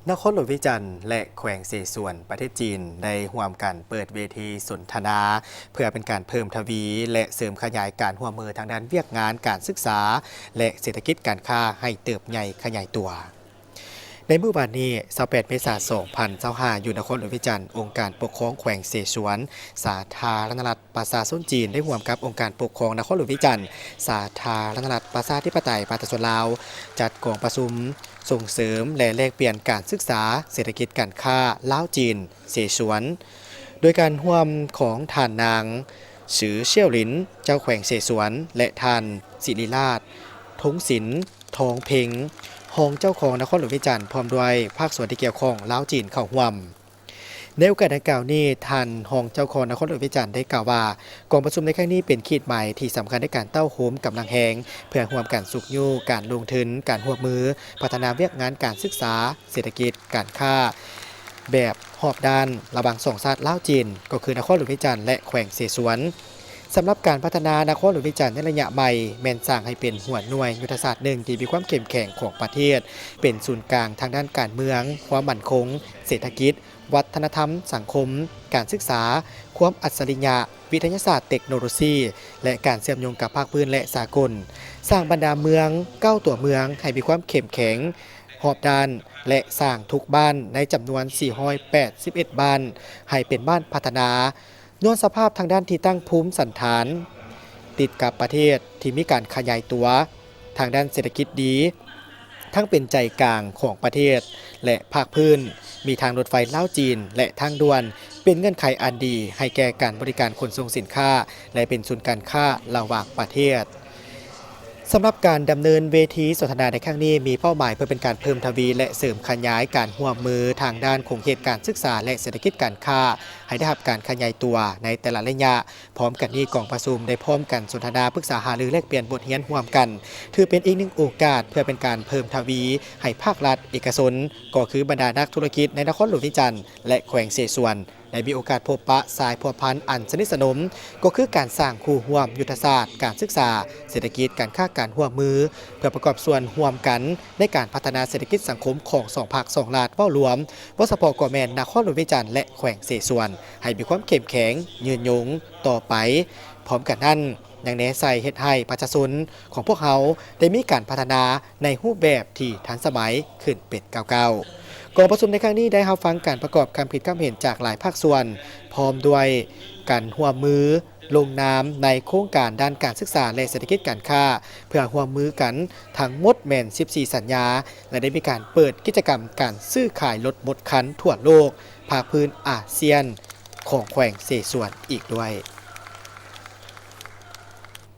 ນະຄອນຫຼວງວຽງຈັນ ແລະ ແຂວງເສສວນ ປະເທດຈີນ ໄດ້ຮ່ວມກັນເປີດເວທີສົນທະນາ ເພື່ອເປັນການເພີ່ມທະວີ ແລະ ເສີມຂະຫຍາຍການຮ່ວມມືທາງດ້ານວຽກງານການສຶກສາ ແລະ ເສດຖະກິດການຄ້າໃຫ້ເຕີບໃຫຍ່ຂະຫຍາຍຕົວ. ໃນມື້ວານນີ້ ຊາວແປດ ເມສາ ສອງພັນຊາວຫ້າ ຢູ່ນະຄອນຫຼວງວຽງຈັນ, ອົງການປົກຄອງແຂວງເສສວນ ສາທາລະນະລັດ ປະຊາຊົນຈີນ ໄດ້ຮ່ວມກັບອົງການປົກຄອງນະຄອນຫຼວງວຽງຈັນ ສາທາລະນະລັດ ປະຊາທິປະໄຕ ປະຊາຊົນລາວ ຈັດກອງປະຊຸມສົ່ງເສີມ ແລະ ແລກປ່ຽນການສຶກສາ, ເສດຖະກິດ, ການຄ້າ ລາວ-ຈີນ ເສສວນ ໂດຍການຮ່ວມຂອງທ່ານນາງ ຊື ຊຽວລິນ ເຈົ້າແຂວງເສສວນ ແລະ ທ່ານ ສິລິລາດ ທົງສິນ ທອງເພັງ ຮອງເຈົ້າຄອງນະຄອນຫຼວງວຽງຈັນ ພ້ອມດ້ວຍພາກສ່ວນທີ່ກ່ຽວຂ້ອງລາວ-ຈີນເຂົ້າຮ່ວມ. ໃນໂອກາດດັ່ງກ່າວນີ້, ທ່ານຮອງເຈົ້າຄອງນະຄອນຫຼວງວຽງຈັນໄດ້ກ່າວວ່າ, ກອງປະຊຸມໃນຄັ້ງນີ້ເປັນຂີດໝາຍທີ່ສຳຄັນໃນການເຕົ້າໂຮມກຳລັງແຮງ ເພື່ອຮ່ວມກັນຊຸກຍູ້ການລົງທຶນ, ການຮ່ວມມື, ພັດທະນາວຽກງານການສຶກສາ, ເສດຖະກິດ, ການຄ້າ ແບບຮອບດ້ານລະຫວ່າງສອງຊາດລາວ-ຈີນ ກໍຄືນະຄອນຫຼວງວຽງຈັນ ແລະ ແຂວງເສສວນ. ສຳລັບການພັດທະນານະຄອນຫຼວງວຽງຈັນໃນໄລຍະໃໝ່ ແມ່ນສ້າງໃຫ້ເປັນຫົວໜ່ວຍຍຸດທະສາດໜຶ່ງທີ່ມີຄວາມເຂັ້ມແຂງຂອງປະເທດ, ເປັນສູນກາງທາງດ້ານການເມືອງ, ຄວາມໝັ້ນຄົງ, ເສດຖະກິດ, ວັດທະນະທຳ, ສັງຄົມ, ການສຶກສາ, ຄວາມອັດສະລິຍະ, ວິທະຍາສາດ, ເຕັກໂນໂລຊີ ແລະ ການເຊື່ອມໂຍງກັບພາກພື້ນ ແລະ ສາກົນ, ສ້າງບັນດາເມືອງເກົ້າຕົວເມືອງໃຫ້ມີຄວາມເຂັ້ມແຂງຮອບດ້ານ ແລະ ສ້າງທຸກບ້ານໃນຈຳນວນສີ່ຮ້ອຍແປດສິບເອັດບ້ານໃຫ້ເປັນບ້ານພັດທະນາ. ຍ້ອນສະພາບທາງດ້ານທີ່ຕັ້ງພູມສັນຖານຕິດກັບປະເທດທີ່ມີການຂະຫຍາຍຕົວທາງດ້ານເສດຖະກິດດີ, ທັງເປັນໃຈກາງຂອງປະເທດ ແລະ ພາກພື້ນ, ມີທາງລົດໄຟລາວ-ຈີນ ແລະ ທາງດ່ວນ, ເປັນເງື່ອນໄຂອັນດີໃຫ້ແກ່ການບໍລິການຂົນສົ່ງສິນຄ້າ ແລະ ເປັນສູນການຄ້າລະຫວ່າງປະເທດ. ສຳລັບການດຳເນີນເວທີສົນທະນາໃນຄັ້ງນີ້ ມີເປົ້າໝາຍເພື່ອເປັນການເພີ່ມທະວີ ແລະ ເສີມຂະຫຍາຍການຮ່ວມມືທາງດ້ານຂົງເຂດການສຶກສາ ແລະ ເສດຖະກິດການຄ້າ ໃຫ້ໄດ້ຮັບການຂະຫຍາຍຕົວໃນແຕ່ລະໄລຍະ. ພ້ອມກັນນີ້, ກອງປະຊຸມໄດ້ພ້ອມກັນສົນທະນາ, ປຶກສາຫາລື, ແລກປ່ຽນບົດຮຽນຮ່ວມກັນ, ຖືເປັນອີກໜຶ່ງໂອກາດເພື່ອເປັນການເພີ່ມທະວີໃຫ້ພາກລັດ, ເອກະຊົນ, ກໍຄືບັນດານັກທຸລະກິດໃນນະຄອນຫຼວງວຽງຈັນ ແລະ ແຂວງເສສວນ ໄດ້ມີໂອກາດພົບປະສາຍພົວພັນອັນສະໜິດສະໜົມ, ກໍຄືການສ້າງຄູ່ຮ່ວມຍຸດທະສາດການສຶກສາ, ເສດຖະກິດ, ການຄ້າ, ການຮ່ວມມື ເພື່ອປະກອບສ່ວນຮ່ວມກັນໃນການພັດທະນາເສດຖະກິດສັງຄົມຂອງສອງພັກສອງລັດເວົ້າລວມ, ເວົ້າສະເພາະກໍແມ່ນນະຄອນຫຼວງວຽງຈັນ ແລະ ແຂວງເສສວນ ໃຫ້ມີຄວາມເຂັ້ມແຂງ, ຍືນຍົງຕໍ່ໄປ. ພ້ອມກັນນັ້ນ, ຍັງແນໃສ່ເຮັດໃຫ້ປະຊາຊົນຂອງພວກເຮົາໄດ້ມີການພັດທະນາ ໃນຮູບແບບທີ່ທັນສະໄໝຂຶ້ນເປັນກ້າວໆ. ກອງປະຊຸມໃນຄັ້ງນີ້ໄດ້ຮັບຟັງການປະກອບຄຳຄິດຄຳເຫັນຈາກຫຼາຍພາກສ່ວນ, ພ້ອມດ້ວຍການຮ່ວມມືລົງນາມໃນໂຄງການດ້ານການສຶກສາ ແລະ ເສດຖະກິດການຄ້າ ເພື່ອຮ່ວມມືກັນທັງໝົດແມ່ນສິບສີ່ສັນຍາ ແລະ ໄດ້ມີການເປີດກິດຈະກຳການຊື້ຂາຍລົດໝົດຄັນທົ່ວໂລກ ພາກພື້ນອາຊຽນ ຂອງແຂວງເສສວນອີກດ້ວຍ.